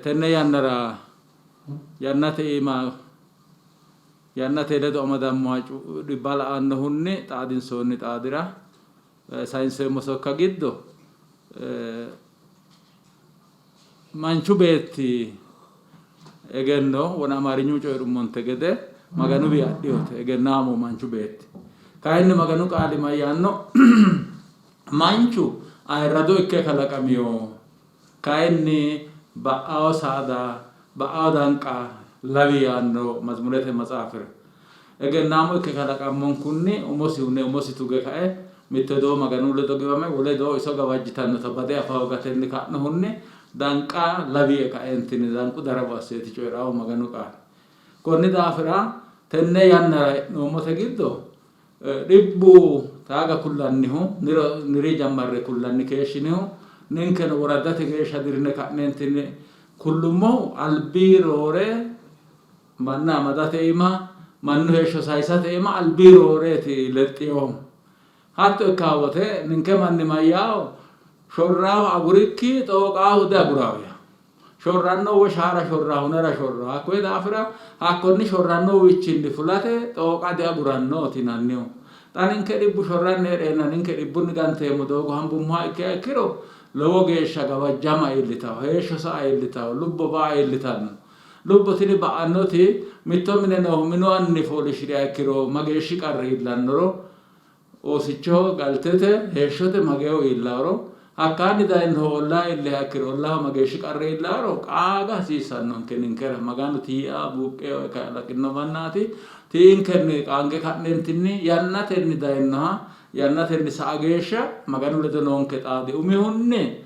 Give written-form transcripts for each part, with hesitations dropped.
Tenne yannara yannate iima yannate ledo amadammoha dhibba la'annohunni xaadinsoonni xaadira sayinseemmo sokka giddo manchu beetti egenno wona Amaarinyu coyi'rummonte gede Maganuwi adhinote egennaamo manchu beetti. Kayinni Maganu qaali mayyaanno? Manchu ayirrado ikke kalaqamino, kayinni ba'ao saada, ba'ao danqa lawi yaanno Mazimurete matsaafira. Egennaamo ikke kalaqammonkunni umosi hune umosi tuge kae mitte doo Maganu ledo giwame wole doo iso gawajjitannota bade afa hoogatenni ka'nohunni danqa lawie kaeentinni danqu darawo asseeti coyi'rannohu Maganu qaali. Konni daafira tenne yannara hee'noommote giddo dhibbu taaga kullannihu niro niri jammarre kullanni keeshshinihu ninkeno woraddate geeshsha dirine ka'neentinni kullummohu albi roore Manna amadate iima, mannu heeshsho sayisate iima albi rooreeti lexxinohu. Hatto ikkanno wote ninke manni mayyaao? Shorraahu agurikki xooqaahu diagurawo yaanno. Shorrannohu woy shaara shorraa hunara shorraa. Hakkuyi daafira hakkonni shorrannohuwichinni fulate xooqa diagurannooti yinannihu. Xa ninke dhibbu shorranni hee'reenna ninke dhibbunni ganteemmo doogo hambummoha ikkiha ikkiro lowo geeshsha gawajjama iillitawo, heeshsho sa'a iillitawo, lubbo ba'a iillitanno. Lubbo tini ba'annoti mitto mine noohu minu anni fooliishshiriha ikkiro mageeshshi qarri iillannoro, oosichoho, galtete, heeshshote mageehu iillaaro, hakkaanni dayinohu ollaa iilliha ikkiro ollaaho mageeshshi qarri iillaaro qaaga hasiissannonke. Ninkera Maganu tiia buuqqe kalaqino mannaati. Tii''inkenni qaange ka'neentinni yannatenni dayinoha yannatenni sa'a geeshsha Maganu ledo noonke xaadi umihunni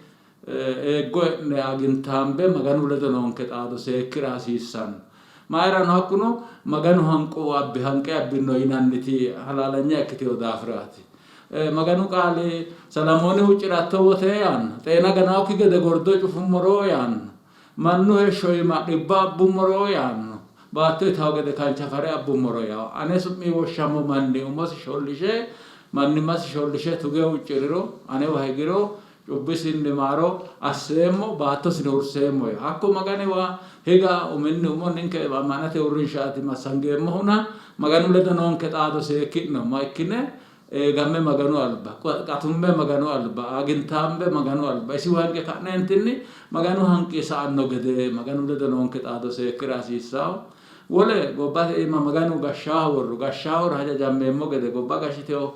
Eeggo e'ne aagintaambe Maganu ledo noonke xaado seekki'ra hasiissanno. Mayirano hakkuno Maganu hanqu abbi hanqe abbino yinanniti halaalanya ikkitino daafiraati. Maganu qaali Salamooni huucci'ratto wote yaanno, xeena ganaokki gede gordo cufummoro yaanno, mannu heeshsho iima dhibba abbummoro yaanno, baatto itawo gede kanchafare abbummoro yawo, ane su'mii woshshamo manni umosi shollishe mannimmasi shollishe tuge huucci'riro anewa higiro Cubbisinni maaro asseemmo, baattosino hurseemmo yii. Hakko Maganiwa higa uminni umo ninke ammanate uurrinshaati massangeemmohuna, Maganu ledo noonke xaado seekki'no, ma ikkine eegamme Maganu alba, qatumme Maganu alba, aagintaambe Maganu alba, isiwa hinge ka'neentinni Maganu hanqi sa''anno gede Maganu ledo noonke xaado seekki'ra hasiissanno. Wole gobbate iima Maganu gashshaaho worro, gashshaahora hajajammeemmo gede, gobba gashshitino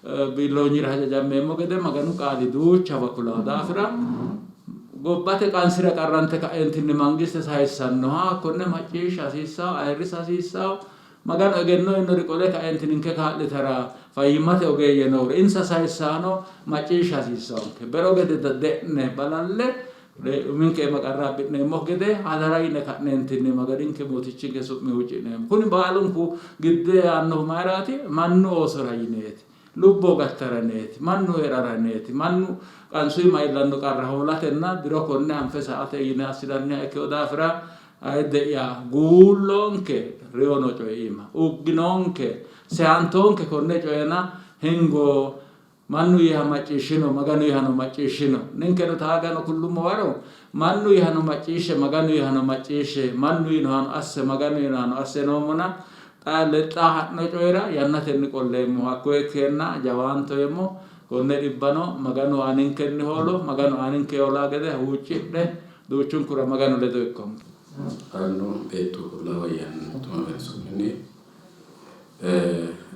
biilloonyira hajajammeemmo gede Maganu Qaali duuchawa kulanno daafira, gobbate qansira qarrante ka'eentinni mangiste sayissannoha hakkonne macciishsha hasiissanno, ayirrisa hasiissanno. Maganu egenno yiinori qole kaeenti ninke kaa'litara fayyimmate ogeeyye noori insa sayissaano macciishsha hasiissannonke. Bero gede de'ne balalle Uminke iima qarra abbi'neemmokki gede hadara yine ka'neentinni Maganinke Mootichinke su'mi huucci'neemmo. Kuni baalunku gidde yaannohu mayiraati? Mannu oosora yineeti. Lubbo gattara yineeti. Mannu hee'rara yineeti. Mannu qansu iima iillanno qarra hoolatenna diro konne anfe sa''ate yine assinanniha ikkino daafira ayidde'ya guulloonke reyo noo coyi iima. Ugginoonke, seyantoonke konne coyena hingo. Mannu yiiha macciishshino, Maganu yiihano macciishshino. Ninkeno taagano kullummo waro, mannu yiihano macciishshe, Maganu yiihano macciishshe, mannu yiinohano asse, Maganu yiinohano asse noommona, xa lexxa ha'no coyira yannatenni qolleemmo. Hakkoye ikkeenna jawaantoyemmo. Konne dhibbano Maganu aaninkenni hoolo, Maganu aaninke hoola gede huuccidhe, duuchunkura Maganu ledo ikkonke. Annu, Beettu, Qullaawu Ayyaani mittu Magani su'minni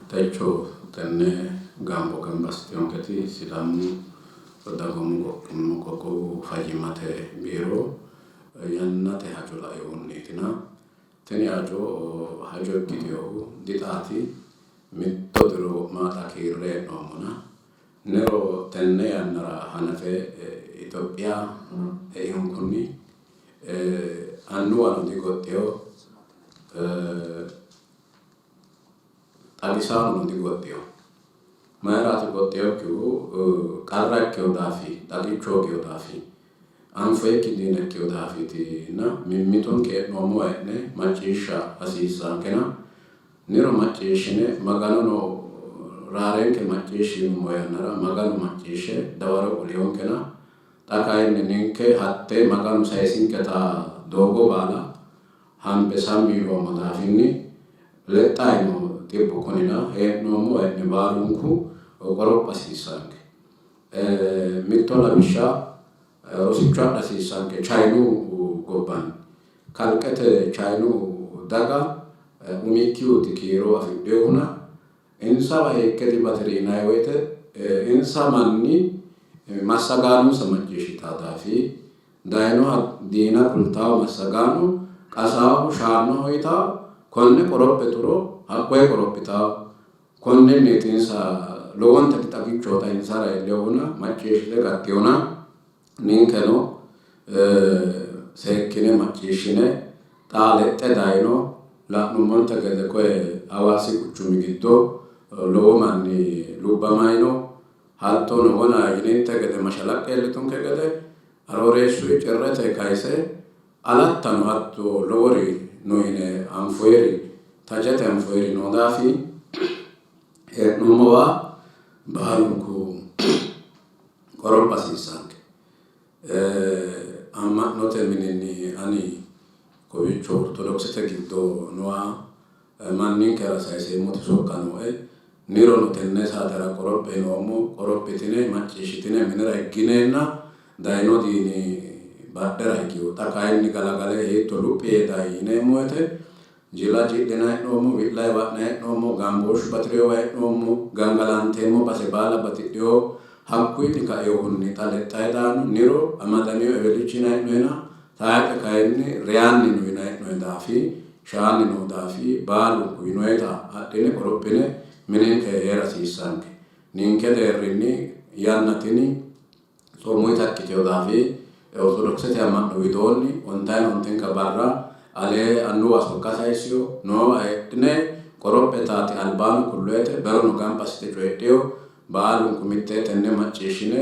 Techo tenne gambo gamba assitinonketi Sidaamu dagoomu qoqqowu fayyimmate biiro yannate hajo lainohunniitina tini hajo hajo ikkitinohu dixaati mitto diro wo'ma xa kiirre hee'noommona niro tenne yannara hanafe Itophiya eihunkunni annuwano digoxxino Xagisaanono digoxxino. Mayiraati goxxinokkihu? Qarra ikkino daafi, xagicho hoogino daafi, anfoyikki diina ikkino daafiitinna mimmitonke hee'noommowa hee'ne macciishsha hasiissaankena niro macciishshine Maganono raarenke macciishshi yinummo yannara Maganu macciishshe dawaro qolinonkena xa kayinni ninke hatte Maganu sayisinketa Doogo baala hambe sammi yinoommo daafinni lexxayi no xibbu kunina hee'noommowa hee'ne baalunku qoropha hasiissanke. Mitto lawishsha rosicho adha hasiissanke Chayinu gobbanni. Kalqete Chayinu daga umikkihuti kiiro afidhinohuna Insawa hiikke dibati'ri yinanni woyte insa manni massagaanonsa macciishshitanno daafi dayinoha diina kultanno massagaano qasaahu shaannoho yitanno, konne qorophe turo hakkoye qorophitanno. Konninniiti insa lowonta dixagichoota insara iillinohuna macciishshite gattinona Ninkeno seekkine macciishshine xa lexxe dayino la'nummonte gede koye Hawaasi quchumi giddo lowo manni lubbamayi no. Hattono wona yininte gede mashalaqqe iillitunke gede Arooreessu Cirrete kayise Alattano hatto lowori no yine anfoyiri tajete anfoyiri noo daafi hee'noommowa baalunku qoropha hasiissanke. Amma'note mininni ani kowiicho Ortodokisete giddo nooha manninkera sayiseemmoti sokka nooe. Nirono tenne saatera qorophe yinoommo, qorophitine macciishshitine minira higgineenna dayino diini badhera higino. Xa kayinni galagale hiitto luphi yee dayi yineemmo woyte Jila ji'linanni hee'noommo, wi'lanni wa'nanni hee'noommo, gambooshshu bati'rinowa hee'noommo, gangalanteemmo base baala batidhino. Hakkuyinni kainohunni xa lexxanni daanno niro amadamino ewelichi yinanni hee'noyina, tayxe kayinni reyanni no yinanni hee'noyi daafi, shaanni noo daafi baalunku yinoyita adhine qorophine minenke hee'ra hasiissanke. Ninke deerrinni yanna tini Tsoomuyita ikkitino daafi Ortodokisete amma'no widoonni ontayina ontinka barra alee annuwa sokka sayissino, noowa heedhine qorophe taati albaano kulloyete berono gamba assite coyidhino, baalunku mittee tenne macciishshine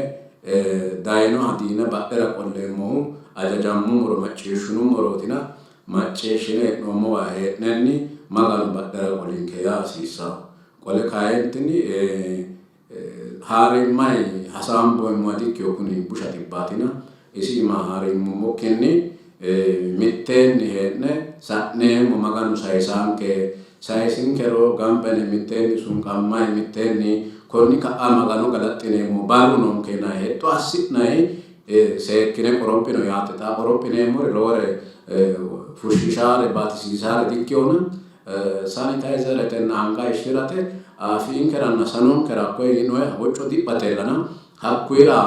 dayinoha diina badhera qolleemmohu ajajammummoro macciishshinummorootina macciishshine hee'noommowa hee'nenni Maganu badhera qolinke yaa hasiissanno. Qole kayinni Haariimayi hasaamboommoha dikkino, kuni busha xibbaatina, isi iima haariimmummokkinni mitteenni hee'ne sa'neemmo, Maganu sayisaanke, sayisinkero gamba yine mitteenni sunqammayi, mitteenni konni ka'a Magano galaxxineemmo barru noonke yinanni hexxo assi'nayi seekkine qorophino yaate. Xa qorophineemmori lowore fushshishaare baatisiisaare dikkinona, Sanitayzeretenna anga hayishshi'rate, afiinkeranna sanonkera hakkoye yinoyiha hocco diphatellana hakkuyira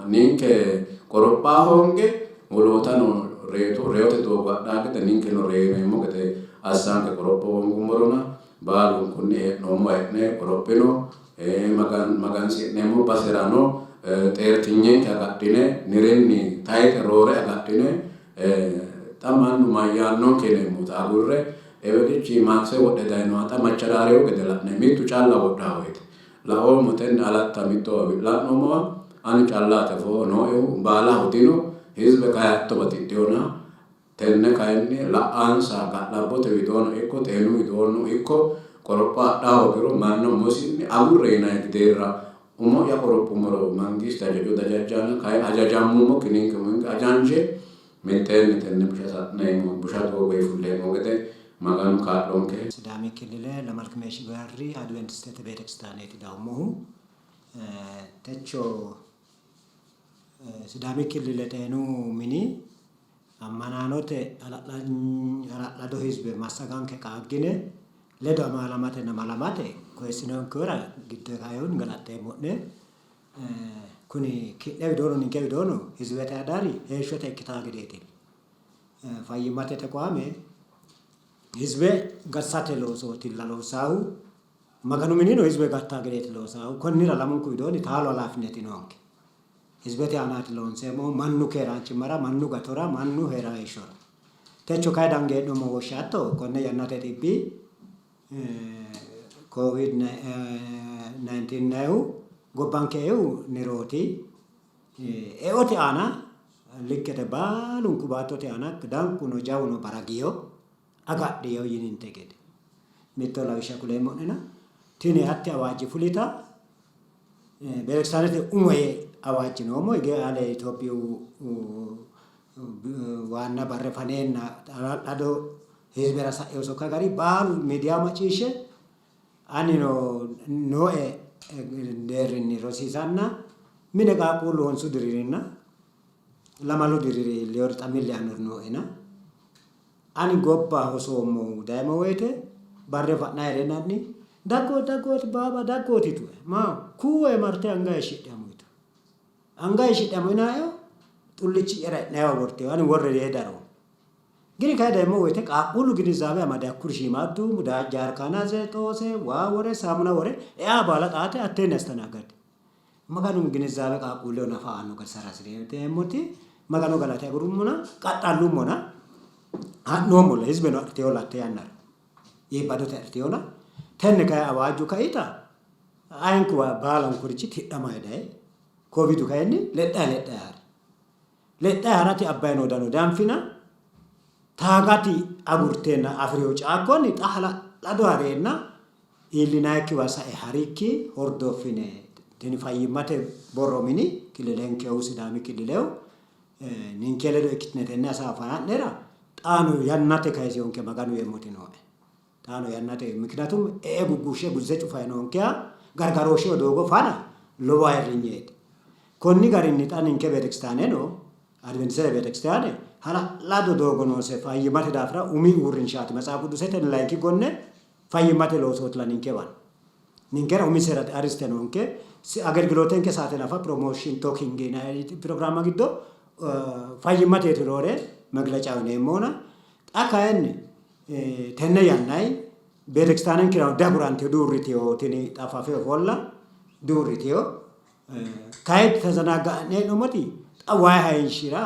ninke qoropha hoonge wolootano reyote doogo hadhaa gede ninkeno reyineemmo gede assanke qoropho hoongummorona baalunkunni hee'noommowa hee'ne qorophino. Magansi'neemmo baserano xeertinyenke agadhine nirinni tayixe roore agadhine Xa mannu mayyaannonke yineemmota agurre, ewelichi maakse wodhe dayinoha xa macharaarino gede la'ne mittu calla wodhaa woyte laoommo. Tenne Alatta mittowa wi'la'noommowa ani callaate afoo nooehu baalaho dino, hizbe kayi hatto batidhinona tenne kayinni la''ansa ga'labbote widoono ikko xeenu widoonno ikko qoropho adha hoogiro manna umosinni agurre yinanni deerra Umo'ya qorophummoro mangiste hajajo dajajjanno, kayi hajajammummokki ninke uminke ajanshe mitteenni tenne busha sa'neemmo, busha doogoyi fulleemmo gede Maganu kaa'lonke. Sidaami killile lamalki meeshshi barri Adventistete beetekistaaneeti dawummohu. Techo Sidaami killile xeenu mini Ammanaanote hala'lado hizbe massaganke qaaggine ledo amaalamatenna malamate koyissinonkehura giddoyi kainohunni galaxxeemmo'ne. Kuni ki'ne widoono ninke widoono hizibete adari heeshshote ikkitaa gedeeti. Fayyimmate tequwaame hizbe gatisate loosootilla loossaahu. Maganu minino hizbe gattaa gedeeti loosaahu. Konnira lamunku widoonni taalo halaafineti noonke. Hizibete aanaati loonseemmohu mannu keeraanchimmara, mannu gatora, mannu hee'ra heeshshora. Techo kayi dange hee'noommo woshshatto konne yannate dhibbi Covid 19 yinannihu gobbanke eihu nirooti. Eote aana likkete baalunku baattote aana danquno jawuno baragiyo agadhiyo yininte gede mitto lawishsha kuleemmo'nena tini hatti awaajji fulita Betekirstaanete umo yee awaajjinoommo. Hige ale Itophiyu Waanna barre faneenna hala'lado hizibera sa'ino sokka gari baalu miidiya macciishshe anino nooe deerrinni rosiisanna mine qaaqquullu honsu diririnna lamalu diriri iilleyori xa milli yaannori nooena ani gobba hosoommohu dayemmo woyte barre fa'nayi hee'reennanni daggooti daggooti baaba daggooti yitue. Maa kuuwe marte anga hayishshidhe amo yitu. Anga hayishshidhe amo yinaaehu xullichi'yara e'nayiwa worteyo ani worre yee daro. Gini kayi dayemmo woyte qaaqquullu ginizaabe amade hakkuri shiimaaddu jaarkaana xoose waa wore saamuna wore ea baala xaate hatteenni astanaagadi. Maganu ginizaabe qaaqquulleho nafa aanno gatisara hasi'reemmoti Magano galate agurummona qaxxallummona ha'noommolla hizibeno adhiteyo latte yannara iibbadote adhiteyona tenne kayi awaajju kaita ayinkuwa baalankurichi tidhamayi dayi koovidu kayinni lexxayi lexxayi hari lexxayi harate abbayi noo dano danfina taagati agurteenna afi'rino caakkonni xa hala'lado hareenna iillinayikkiwa sae harikki hordoffine tini fayyimmate borro mini kililenkehu Sidaami kililehu ninke ledo ikkitine tenne hasaawa fana'nera xaano yannate kayiseyonke Maganu yeemmoti nooe. Xaano yannate mikinatum e'e guggushshe gudise cufay noonkeha gargarooshsheho doogo fana lowo ayirrinyeeti. Konni garinni xa ninke beetekiristaaneno Adventisete beetekiristaane hala'lado doogo noose fayyimmate daafira umi uurrinshaati. Matsaaf Quddusetenni layinki gonne fayyimmate loosootilla ninkewa. Ninkera umisera ariste noonke. Agelgilootenke saate nafa promotion talking yinanni pirogiraamma giddo fayyimmateeti roore megleca uyineemmohuna. Xa kayinni tenne yannanni beetekiristaanenkerano diagurantino, diuurritino tini xa fafe ofolla diuurritino. Kayi tezanagga'ne hee'noommoti xa wayi hayishshira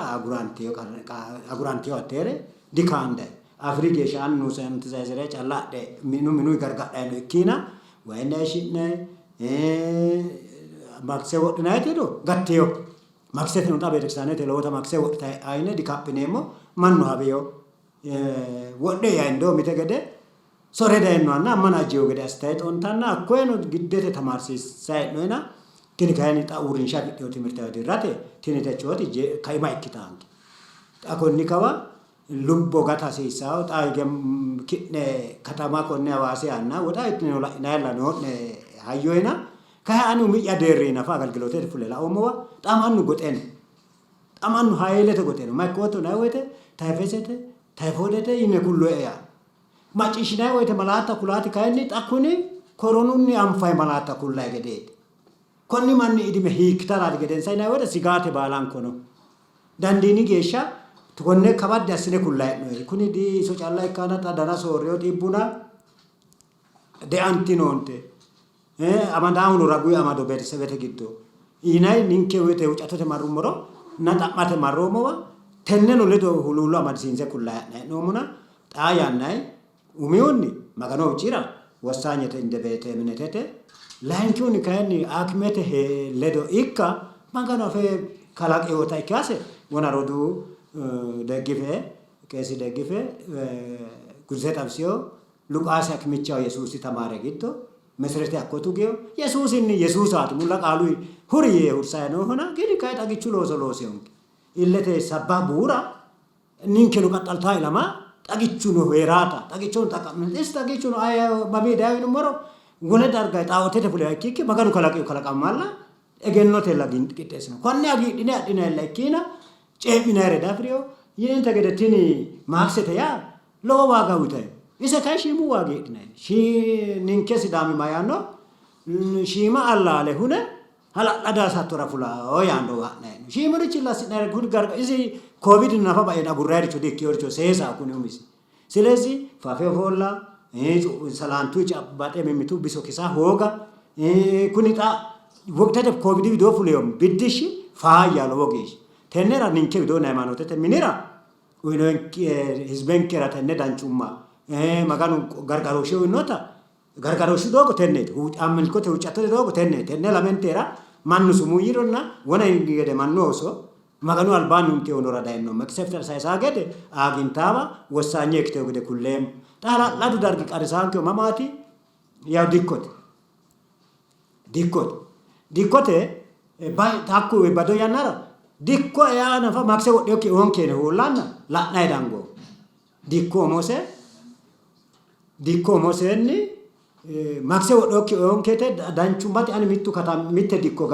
agurantino hatteere dikaandanni. Afi'ri geeshsha annu sanitizayizere calla adhe minu minuyi gargadhanni no ikkiina wayinni hayishshi'nayi makise wodhinayiti hedo gattino. Makiseteno xa beetekiristaanete lowota makise wodhitayi e'awo yine dikaphineemmo mannu hawino. Wodhe yaindoo mite gede Sore dayinohanna ammana ajjewo gede assitayi xontanna hakkoyeno giddete tamaarsiissayi hee'noyina tini kayinni xa uurrinsha afidhino timirte dirrate tini techooti kaima ikkitaanke. Xa konni kawa lubbo gata hasiissawo xa hige ki'ne katama konne Hawaasi aanna woxa ittineno la'inayilla noo'ne hayyoyina kayi ani umi'ya deerrii nafa agalgilootete fule laoommowa xa mannu goxe no. Xa mannu hayilete goxe no. Ma ikkootto yinanni woyte tayifesete, tayfoodete yine kulloe yaanno. Macciishshinanni woyte malaatta kulaati kayinni xa kuni koronunni anfanni malaatta kullayi gedeeti. Konni manni idime hiikkitaraati gedensa yinanni woyte sigaate baalanko no. Dandiini geeshsha konne kabaddi assine kullayi hee'noonni. Kuni di iso calla ikkanna xa dana soorrino xibbuna deantinoonte. Amadaahuno raguyi amado beetesebete giddo yinanni ninke woyte huuccattote marrummoro na xa'mate marroommowa tenneno ledo huluullo amadisiinse kullayi ha'nayi hee'noommona Xaa yannanni umihunni Magano huucci'ra wossanyete inde beete eminetete, layinkihunni kayinni akimete ledo ikka Maganu afe kalaqinota ikkase wona roduu Deggife, Qeesi Deggife, gudise xawisino. Luqaasi akimichaho Yesuusi tamaare giddo meserete hakko tugino. Yesuusinni Yesuusaati mulla qaaluyi huri yee hursayi noohona gini kayi xagichu looso looseyonke. Illete sabba buura Ninkeno qaxxaltaa ilama xagichuno hee'raata xagichono xaqqa'mine isi xagichuno aye mamii dayi yinummoro wole darga xaaotete fuliha ikkikki Maganu kalaqino kalaqamalla egennotella qixxeessino. Konne hagiidhine adhinayilla ikkiina cee'minayire diafi'rino. Yininte gede tini maaksete yaa lowo waaga uyitayo. Ise kayi shiimu waagi hidhinayi. Ninke Sidaami mayaanno shiima allaale hune hala'lado hasattora fulao yaannowa ha'nayi hee'noommo. Shiimurichilla assi'nayire kuni garga isi Covid nafa baino agurrayiricho di-ikkinoricho seesaho kuni umisi. Silezi fafe ofolla, salaantu baxe mimmitu biso kisa hooga kuni xa woqtete Covid widoo fulino biddishshi faayya lowo geeshsha. Tennera ninke widoonni hayimaanotete minira uyinonke hizbenkera tenne danchumma Maganu gargarooshshe uyinota Gargarooshshu doogo tenneeti. Amilkote huuccattote doogo tenneeti. Tenne lamentera mannu sumuu yiironna wona yini gede mannu ooso Maganu albaanni huntino hunora dayinno meqseftera sayisaa gede aagintaawa wossaanye ikkiteyo gede kulleemmo. Xa hala'ladu dargi qarrisaankehu mamaati? Yaw dikkote. Dikkote. Dikkote hakku bado yannara Dikko ea nafa makse wodhinokki eonke yine hoollanna la'nanni dangoommo. Dikko umose dikko umosenni makse wodhinokki eonkete danchummate ani mittu katami mitte dikko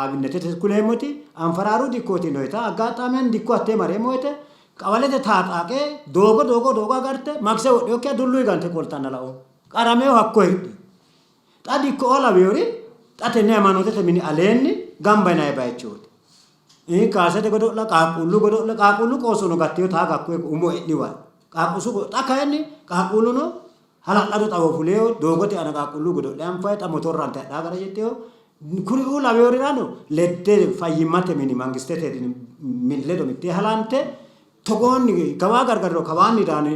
abinnetete kuleemmoti Anfaraaru dikkooti yinoyita aggaxaame ani dikko hattee mareemmo woyte qawalete taaxaaqe doogo doogo doogo agarte makse wodhinokkiha dulluyi gante qoltanna laoommo. Qarameyo hakko hidhi. Xa dikko'oo lawinori xa tenne haymaanootete mini aleenni gamba yinanni bayichooti. Kaasete godo'la, qaaqquullu godo'le, qaaqquullu qoossono gattino taaga hakkoye umo e'niwa. Qaaqquusu xa kayinni qaaqquulluno hala'lado xawo fuleyo doogote aana qaaqquullu godo'le anfayi xa motorrante hadhaa gara jetteo kuriuu lawinorirano ledde fayyimmate mini mangistete mini ledo mittee halante Togoonni kawaa gargarriro kawaanni daani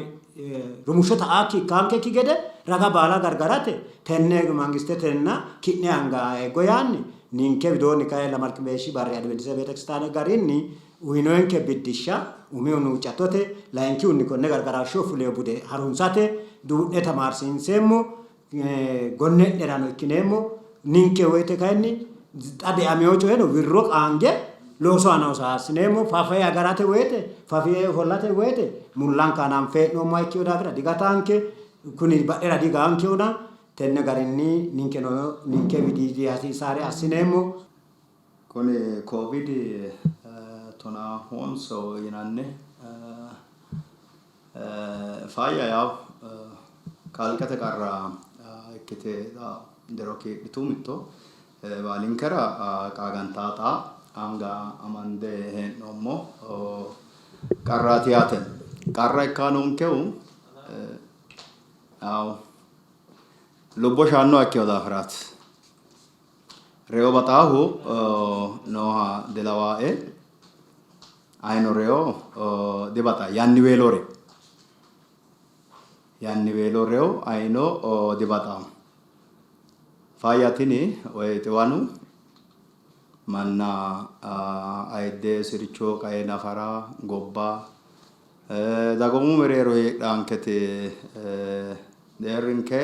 rumushsho ta'aakki ikkaankekki gede raga baala gargarate tenne mangistetenna ki'ne anga eeggo yaanni ninke widoonni kayi lamalki meeshshi barri Adiventiste Beetekiristaane garinni uyinoyinke biddishsha umihunni huuccattote, layinkihunni konne gargarashsho fulino bude harunsate duu'ne tamaarsiinseemmo, gonne'nerano ikkineemmo. Ninke woyte kayinni xa deamino coyeno wirro qaange loosu aana hosa assineemmo. Fafe agarate woyte, fafe ofollate woyte mullanka hananfe hee'noommoha ikkino daafira digataanke, kuni badhera digaankehona tenne garinni ninkeno ninke widiidi hasiisaare assineemmo. Kuni Covid tonaa honso yinanni Faayya yawo kalqete qarra ikkite xa diro kiidhitu mitto baalinkera qaagantaa xa anga amande hee'noommo qarraati yaate. Qarra ikka noonkehu yawo lubbo shaannoha ikkino daafiraati. Reyo baxaahu nooha dilawaae. Ayino reyo dibaxa. Yanniweelo reyo. Yanniweelo reyo ayino dibaxa. Faayya tini woy xiwanu manna ayidde sircho qae nafara gobba dagoomu mereero heedhaankete deerrinke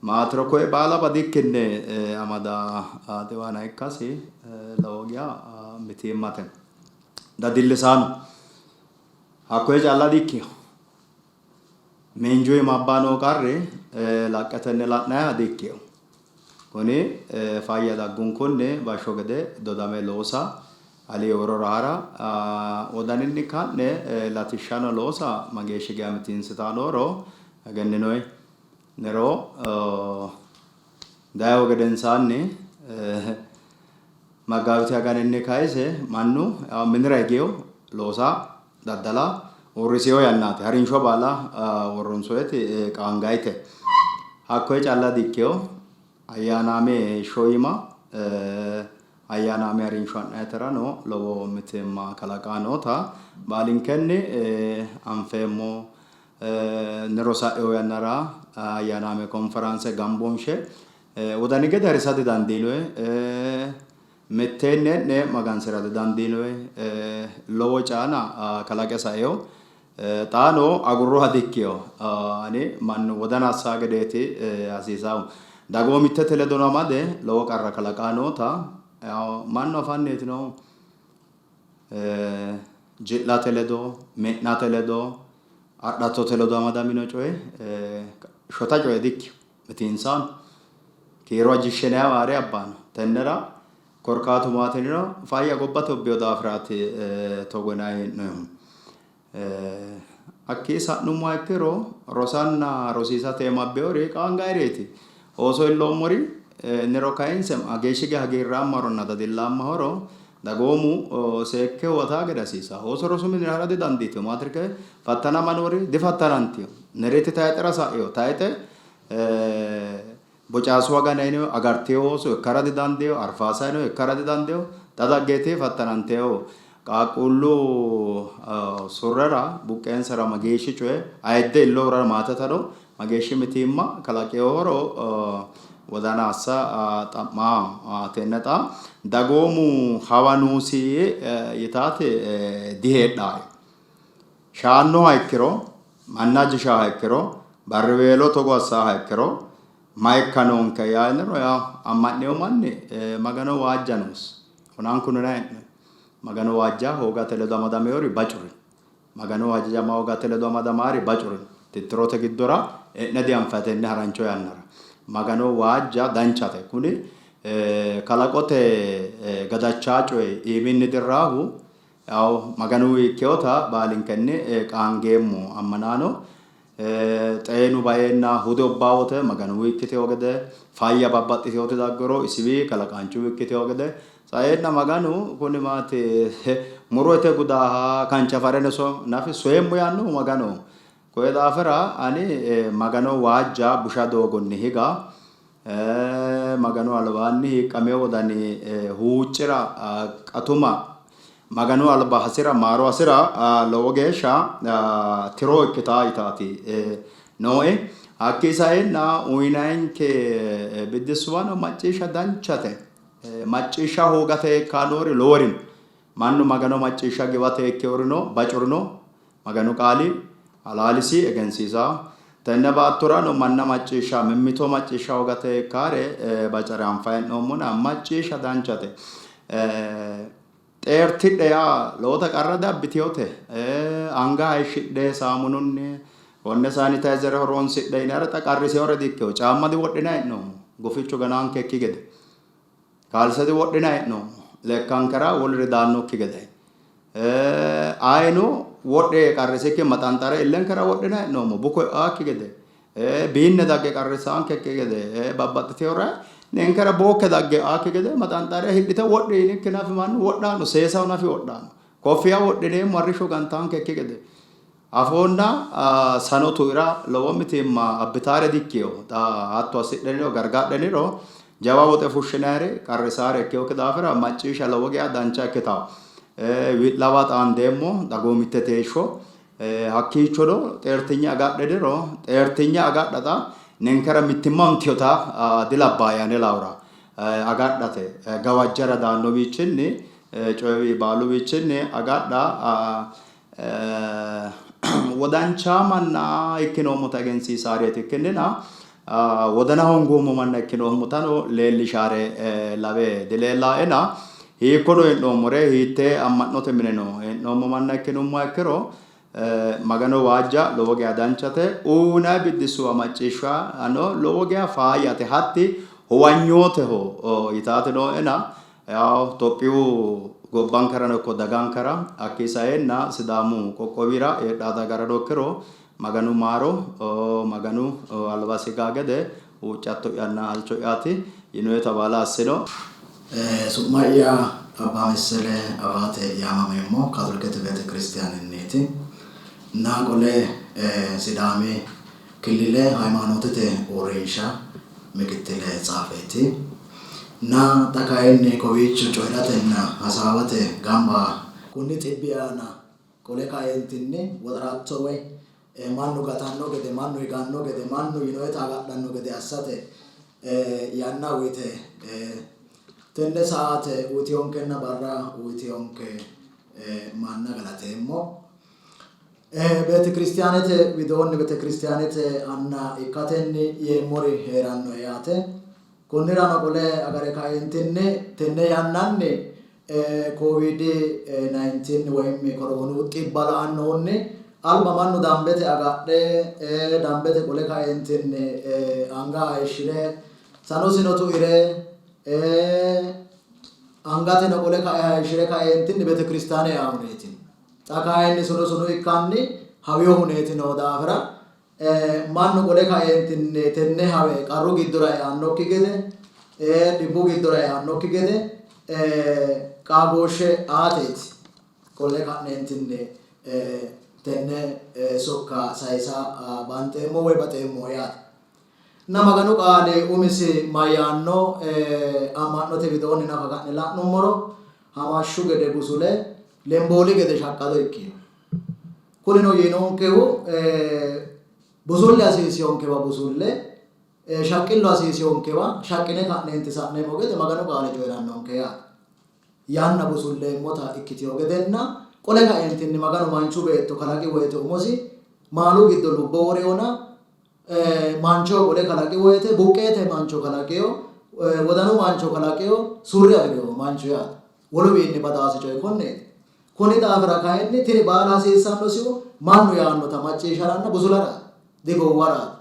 Maatiro koye baala badikkinni amada xiwana ikkasi lowo geya mitiimmate. Dadillisaano. Hakkoye calla dikkino. Miinju iima abba noo qarri laqqetenni la'nayiha dikkino. Kuni fayya daggunkunni bashsho gede dodame loosa, ali worora hara, wodaninni ka'ne latishshano loosa mageeshshi geya mitiinsitanni nooro egenninoyi. Nero dayihu gedensaanni Maggaawiti aganinni kayise mannu minira higino, loosa, daddala uurrisino yannaati. Harinsho baala uurrinsoyiti qaangayite. Hakkoye calla dikkino, ayyaanaame heeshsho iima ayyaanaame harinsho ha'nayiterano lowo mitiimma kalaqanni noota baalinkenni anfeemmo. Niro sa'ino yannara ayyaanaame konforaanse gamboonshe wodani gede harisa didandiinoyi. Mitteenni hee'ne magansi'ra didandiinoyi. Lowo caana kalaqe saino. Xaano agurroha dikkino. Ani mannu wodana assaa gedeeti hasiisaahu. Dagoomittete ledono amade lowo qarra kalaqaa noota mannu afanniiti noohu. Ji'late ledo, mi'nate ledo, adhattote ledo amadamino coyi shota coye dikkino, mitiinsanno. Kiiro ajishshinanniwa haare abbanno. Tennera korkaatu maati yiniro fayya gobbate ubbino daafiraati togo yinanni hee'noonnihu. Hakkii sa'nummoha ikkiro rosanna rosiisate mabbewori qaangayireeti. Ooso illoommori niro kayinse mageeshshi geya hagiirraammahoronna dadillaammahoro dagoomu seekke huwataa gede hasiissanno. Ooso rosu minira ha'ra didandiitino. Maatirike fattanama noori difattanantino. Nereti tayixera sa'ino. Tayixe Bocaasu agana yino agartino ooso ikkara didandiino. Arfaasa yino ikkara didandiino. Xa daggeeti fattanantino. Qaaqquullu surrera buqqeensara mageeshshi coye ayidde illohura maatetano mageeshshi mitiimma kalaqinohoro wodana assa xa'maa. Tenne xa dagoomu hawa noosi yitaati diheedhanno. Shaannoha ikkiro, manna jishaaha ikkiro, barriweelo togo assaaha ikkiro ma ikka noonke yaaniro, yawo amma'nino manni Magano waajja noosi. Honankunni hee'ne. Magano waajja hoogate ledo amadamewori bacuri no. Maganoho hajajama hoogate ledo amadamaari bacuri no. Tittirote giddora e'ne dianfanni tenne harancho yannara. Magano waajja danchate. Kuni kalaqote gadachaa coyi iiminni dirraahu yawo Maganuwi ikkinota baalinkenni qaangeemmo. Ammanaano Xeenu baeenna hude ubbaa wote Maganuwi ikkitino gede, fayya babbaxxitinoti dagguro isiwi kalaqaanchuwi ikkitino gede, saeenna Maganu kuni maati murote gudaaha kanchafareno so nafi soyemmo yaannohu Maganoho. Koye daafira ani Magano waajja busha doogonni higa, Maganu albaanni hiiqqamino wodani huucci'ra qatuma Maganu alba hasi'ra maaro hasi'ra lowo geeshsha tiro ikkitaa yitaati nooe. Hakkii saenna uyinayinke biddissuwano macciishsha danchate. Macciishsha hoogate ikkanori lowori no. Mannu Magano macciishsha giwate ikkinorino bacuri no. Maganu Qaali halaalisi egensiisanno. Tenne baattorano manna macciishsha, mimmito macciishsha hoogate ikkaare bacare anfanni hee'noommona macciishsha danchate. Xeertidhe yaa lowota qarra diabbitinote. Anga hayishshidhe saamununni konne saanitayizere horoonsidhe yinara xa qarrisinore di''ikkino. Caamma diwodhinanni hee'noommo gufichu ganaankekki gede. Kaalse diwodhinanni hee'noommo lekkankera woluri daannokki gede. Ayino wodhe qarrisikki maxanxare illenkera wodhinanni hee'noommo buko e'aakki gede. Biinne dagge qarrissaankekki gede babbaxxiteyoore ninkera bookke dagge e'aakki gede maxanxare hidhite wodhi yinikki nafi mannu wodhanno, seesaho nafi wodhanno. Koffiya wodhineemmo arrishsho gantaankekki gede. Afoonna sano tuira lowo mitiimma abbitaare dikkino. Xa hatto assidheniro gargadheniro jawa woxe fushshinayiri qarrisaare ikkinokki daafira macciishsha lowo geya dancha ikkitanno. Wi'lawa xaandeemmo dagoomittete heeshsho hakkiichono xeertinye agadhiniro xeertinye agadha xa ninkera mittimma huntinota dilabbaae ane laora agadhate gawajjara daannowiichinni coyi baaluwiichinni agadha Wodancha manna ikkinoommota egensiisaareeti ikkinnina wodana hoongoommo manna ikkinoommotano leellishaare lawe dileellaaena hiikkono hee'noommore hiittee amma'note mineno hee'noommo manna ikkinummoha ikkiro Magano waajja lowo geya danchate. Uynanni biddissuwa macciishshano lowo geya faayyate. Hatti huwanyooteho yitaati nooena Yawo Tophiyu gobbankerano ikko dagankera hakkii saeenna Sidaamu qoqqowira heedhaa dagarano ikkiro Maganu maaro, Maganu albasi higaa gede huuccatto'yanna halcho'yaati. Yinoyeta baala assino. Su'ma'ya Abbaa Messele Abaate yaamameemmo. Kaatolikete Beetekiristiyaanenniiti. Na qole Sidaami Killile Haymaanootete Uurrinsha Mikittile Tsaafeeti. Na xa kayinni kowiicho coyi'ratenna hasaawate gamba. Kunni xibbi aana qole kaeentinni woxaratto woy mannu gatanno gede, mannu higanno gede, mannu yinoyita agadhanno gede assate yanna uyite tenne saate uyitiyonkenna barra uyitiyonke manna galateemmo. Beetekiristiyaanete widoonni beetekiristiyaanete anna ikkatenni yeemmori hee'rannoe yaate. Konnirano qole agare kaeentinni tenne yannanni Kooviidi 19 woyim koroonu xibba la'annohunni alba mannu dambete agadhe dambete qole kaeentinni anga hayishshire sanosino tuire angateno qole kae hayishshire kaeentinni beetekiristiyaane eahuneeti. Xa kayinni sunu sunu ikkanni hawiyohuneeti noo daafira mannu qole kaeentinni tenne hawe qarru giddora eannokki gede, dhibbu giddora eannokki gede qaagooshshe aateeti qolle ka'neentinni tenne sokka sayisa banxeemmo woy baxeemmo yaate. Na Maganu Qaali umisi mayyaanno? Amma'note widoonni nafa ka'ne la'nummoro, hamashshu gede busule, lembooli gede shaqqado ikkino. Kunino yiinonkehu busulle hasiisinonkewa busulle, shaqqillu hasiisinonkewa shaqqine ka'neenti sa'neemmo gede Maganu Qaali coyi'rannonke yaate. Yanna busulleemmota ikkitino gedenna qole kaeentinni Maganu manchu beetto kalaqi woyite umosi maalu giddo lubbo worinona, Mancho qole kalaqi woyite buqqeete mancho kalaqino, wodanu mancho kalaqino, surre afi'rino mancho yaate. Woluwiinni badaasi coyi konneeti. Konni daafira kayinni tini baala hasiissannosihu mannu yaannota macciishsharanna busularaati, digowwaraati.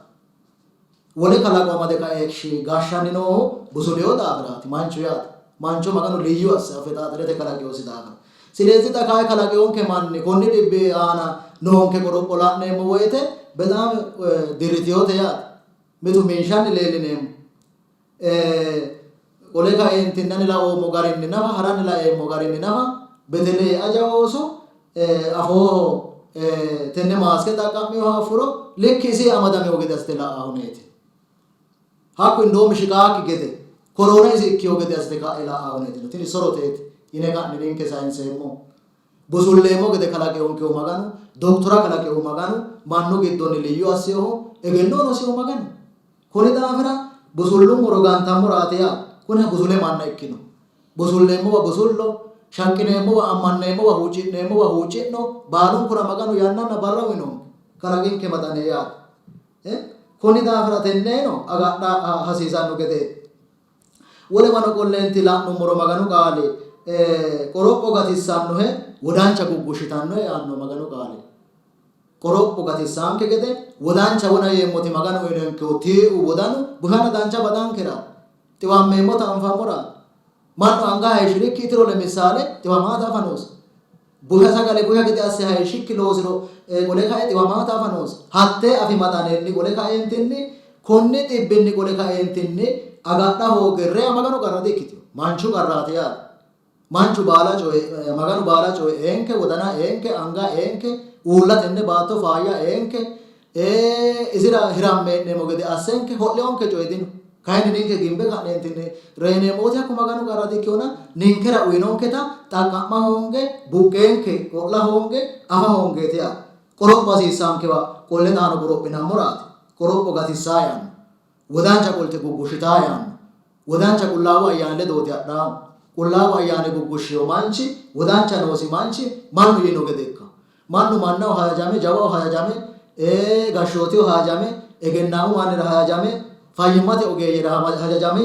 Wole kalaqo amade kae gashshanni noohu busulino daafiraati, manchu yaate. Mancho Maganu liyyu asse afexaaxirete kalaqinosi daafira. Silezi xa kayi kalaqinonke manni konni dhibbi aana noonke qoropho la'neemmo woyte bexaami dirritinote yaate. Mitu minshanni leellineemmo. Qole kaeentinni ani laoommo garinni nafa, haranni laeemmo garinni nafa beteleye aja ooso afooho tenne maaske xaqqa'minoha affuro likki isi amadamino gede assite la'ahuneeti. Hakku indoomi shiqaakki gede koroona isi ikkiyo gede assite ka'e la'ahuneeti. Tini soroteeti yine ka'ne ninke sayinseemmo. Busulleemmo gede kalaqinonkehu Maganu, doktora kalaqinohu Maganu, mannu giddonni liyyu assinohu, egenno noosihu Maganu. Konni daafira busullummoro gantammoraati yaa kuni busule manna ikkino. Busulleemmowa busullo, shaqqineemmowa ammanneemmowa huucci'neemmowa huucci'no, baalunkura Maganu yannanna barra uyinonke. Kalaqinke Magani yaate. Konni daafira tenneno agadha hasiisanno gedeeti. Wolewano qolleenti la'nummoro Maganu qaali qoropho gatissannohe, wodancha guggushshitannohe yaanno Maganu qaali. Qoropho gatissaanke gede wodancha wona yeemmoti Maganu uyinonkehu tiiu wodanu bushanna dancha badankera xiwammeemmota anfammora mannu anga hayishshirikki itiro lemissaale xiwamaata afa noosi. Busha sagale busha gede asse hayishshikki loosiro qole kae xiwamaata afa noosi. Hattee afi maxanenni qole kaeentinni konni dhibbinni qole kaeentinni agadha hooge reya Maganu qarra di''ikkitino. Manchu qarraati yaate. Manchu baala coye Maganu baala coye eenke, wodana eenke, anga eenke, uulla tenne baatto faayya eenke, isira hiramme hee'neemmo gede assenke ho'lionke coyi dino. Kayinni ninke gimbe ka'neentinni reyineemmo wote hakku Maganu qarra di''ikkinona ninkera uyinonketa xaqqa'ma hoonge, buqqeenke qo'la hoonge, afa hoongeeti yaate. Qoropho hasiissaankewa qolle xaano qorophinammoraati. Qoropho gatissaa yaanno. Wodancha qolte guggushshitaa yaanno. Wodancha Qullaawu Ayyaani ledooti hadhaahu. Qullaawu Ayyaani guggushshino manchi, wodancha noosi manchi mannu yiino gede ikkanno. Mannu mannaho hajajame, jawaho hajajame, gashshootiho hajajame, egennaamu mannira hajajame, fayyimmate ogeeyyera hajajame,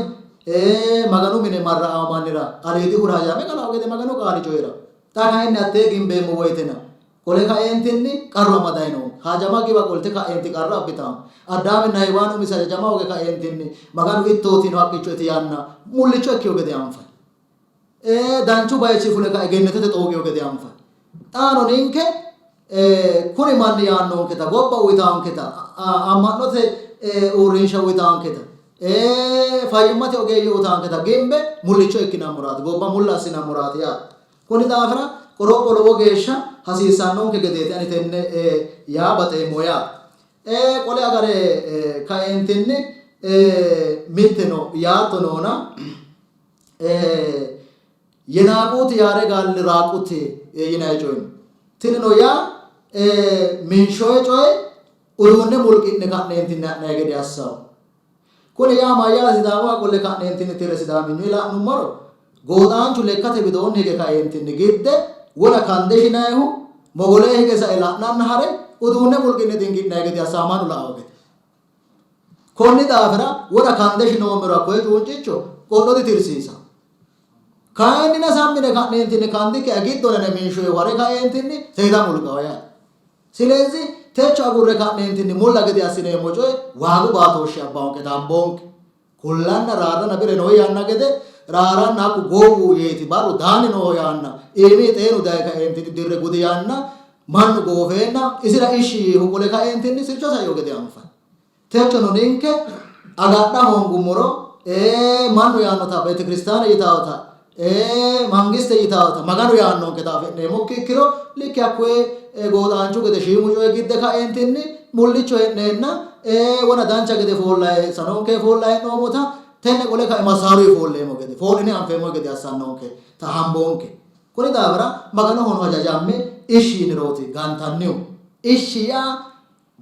Maganu mine marra'awo mannira aliidihura hajajame galawo gede Maganu qaali coyi'ranno. Xa kayinni hattee gimbeemmo woyitena qole kaeentinni qarru amadayi noonke. Hajama giwa qolte kaeenti qarra abbitanno. Addaaminna Heewani umisi hajajama hooge kaeentinni Maganu ittooti yiino haqqicho iti yanna mullicho ikkino gede anfanni. Ee, danchu bayichi fule kae gennetete xooqiyo gede anfanni. Xaano ninke kuni manni yaannonketa, gobba uyitaanketa, amma'note uurrinsha uyitaanketa, fayyimmate ogeeyye uyitaanketa gimbe mullicho ikkinammoraati, gobba mulla assinammoraati yaate. Konni daafira qoropho lowo geeshsha hasiissannonke gedeeti ani tenne yaa baxeemmo yaate. Qole agare kaeentinni mitteno yaatto noona Yenaaquuti yaaregaal raaquti yinanni coyi no. Tinino yaa minshoye coye uduunne mulqi'ne ka'neentinni ha'nanni gede assanno. Kuni yaa mayyaate Sidaamuwa qolle ka'neentinni tire Sidaaminyunni la'nummoro gooxaanchu lekkate widoonni hige kaeentinni gidde wona kande shinannihu mogolee hige sae la'nanna hare uduunne mulqi'ne xinqi'nanni gede assanno mannu la''anno gede. Konni daafira wona kande shinoommero hakkoye cuuncicho qodho ditirsiisanno. Kayinnina sammine ka'neentinni kandikki giddone minshoye ware kaeentinni seeda mulqaho yaate. Silezi techo agurre ka'neentinni mulla gede assineemmo coye waagu baatooshshe abbaonke damboonke. Kullanna raarranna bire noo yanna gede raaranna hakku gowwu yeeti barru daanni nooho yaanna iimi xeenu daye kaeentinni dirre gudi yanna mannu goofeenna isira ishshi yiihu qole kaeentinni sircho saino gede anfanni. Techono ninke agadha hoongummoro ee mannu yaannota beetekiristaane yitaawota ee mangiste yitaawota Maganu yaannonketa afi'neemmokki ikkiro likki hakkuye gooxaanchu gede shiimu coyi gidde kaeentinni mullicho hee'neenna ee wona dancha gede foollayi sanonke foollayi hee'noommota tenne qole kae massaaruyi foolleemmo gede foo'line anfeemmo gede assannonke ta hamboonke. Kuni daafira Maganohono hajajamme ishshi yinirooti gantannihu. Ishshi yaa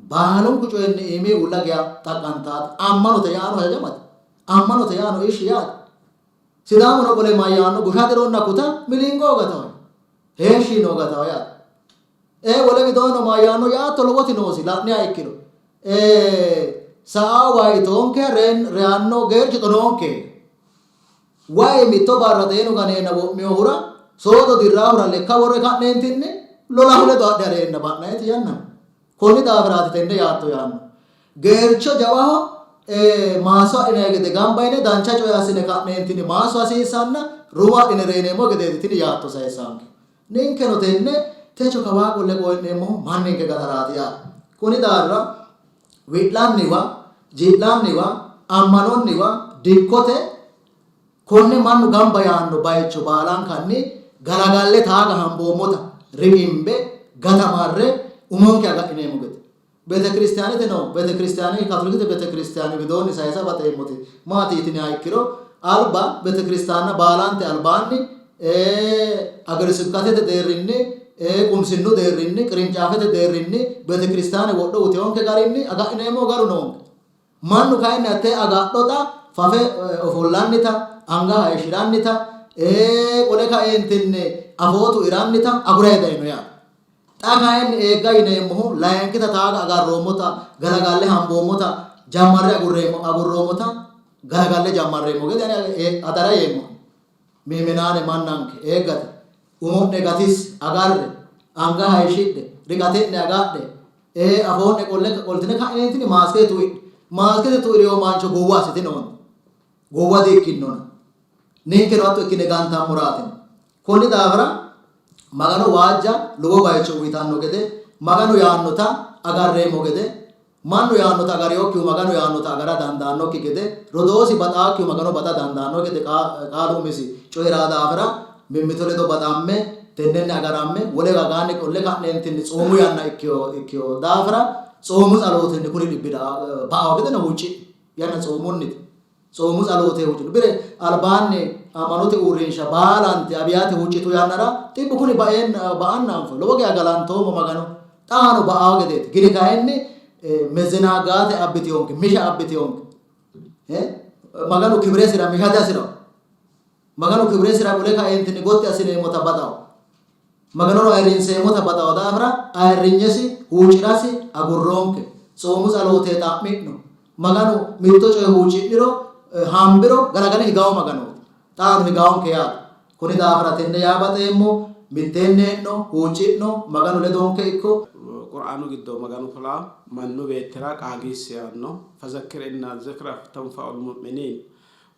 Baalunku coyinni iimi uulla geya xaqqantaate. Ammanote yaano hajajamate. Ammanote yaano ishshi yaate. Sidaamuno qole mayyaanno busha dironna kuta milingo gataho. Heeshshi yino gataho yaate. Ee wole widoonnino mayyaanno yaatto lowoti noosi la'niha ikkiro. Ee saa wayi itoonke reyanno geerchi xonoonke. Wayi mitto barra xeenu ganeenna wo'minohura Soodo dirraahura lekka worre ka'neentinni lolahu ledo adhe hareenna ba'nayiti yanna no. Konni daafiraati tenne yaatto yaanno. Geercho jawaho maasso adhinanni gede gamba yine dancha coye assine ka'neentinni maasso hasiissanna rumo adhine reyineemmo gedeeti tini yaatto sayissaanke. Ninkeno tenne techo kawaa qolle qoy'neemmohu manninke gataraati yaate. Konni daafira wi'lanniwa, ji'lanniwa, ammanonniwa, dikkote konne mannu gamba yaanno bayicho baalankanni galagalle taaga hamboommota riqimbe gatamarre umonke agadhineemmo gede Beetekiristiyaanete noo Beetekiristiyaane Kaatolikete Beetekiristiyaane widoonni sayisa baxeemmoti maati yitiniha ikkiro alba Beetekiristaanna baalante albaanni Hagere sibkatete deerrinni, qumsinnu deerrinni, qirincaafete deerrinni beetekiristaane wodho uteonke garinni agadhineemmohu garu noonke. Mannu kayinni hattee agadho xa fafe ofollannita, anga hayishshi'rannita, qole kaeentinni afoo tuirannita agurayi dayino yaate. Xa kayinni eegga yineemmohu layinkita taaga agarroommota, galagalle hamboommota, jammarre agurreemmo agurroommota galagalle jammarreemmo gede ani adara yeemmo'ne. Miimenaane mannanke, eeggate! Umo'ne gatisse, agarre, anga hayishshidhe, riqate'ne agadhe, ee, afoo'ne qolle qoltine ka'ineentinni maaskete tuidhe. Maaskete tui'rino mancho gowwa assitinoonte. Gowwa di''ikkinona. Ninkeno hatto ikkine gantammoraatina. Konni daafira Magano waajja lowo bayicho uyitanno gede, Maganu yaannota agarreemmo gede, Mannu yaannota agarinokkihu Maganu yaannota agara dandaannokki gede, rodoosi baxaakkihu Magano baxa dandaannokki gede qaalu umisi coyi'ranno daafira, mimmito ledo baxamme, tennenni agaramme, wole ragaanni qolle ka'neentinni tsoomu yanna ikkino daafira, tsoomu tsalootinni kuni dhibbi ba''anno gedeno huucci'no. Yanna tsoomunnite. Tsoomu tsaloote huuccino. Bire albaanni ammanote uurrinsha baalanti Abiyate huuccitu yannara xibbu kuni baeenna ba'anna anfo. Lowo geya galantoommo Magano. Xaano ba'ao gedeeti. Gini kayinni mezenaagaate abbitiyonke, misha abbitiyonke. Maganu kibiresira misha dihasi'ranno. Maganu kibiresira qole kaeentinni gotti assineemmota baxawo. Maganono ayirrinseemmota baxawo daafira ayirrinyesi huucci'rasi agurroonke. Tsoomu tsaloote xa'mi'no. Maganu mitto coye huucci'niro hambiro galagale higawo Maganooti. Xaano higawonke yaate. Konni daafira tenne yaa baxeemmo, mitteenni hee'no, huucci'no, Maganu ledonke ikko. Qur'aanu giddo Maganu kula mannu beettira qaagiissi yaanno, Fazakkir inna zikra tanfa'ul mu'miniin,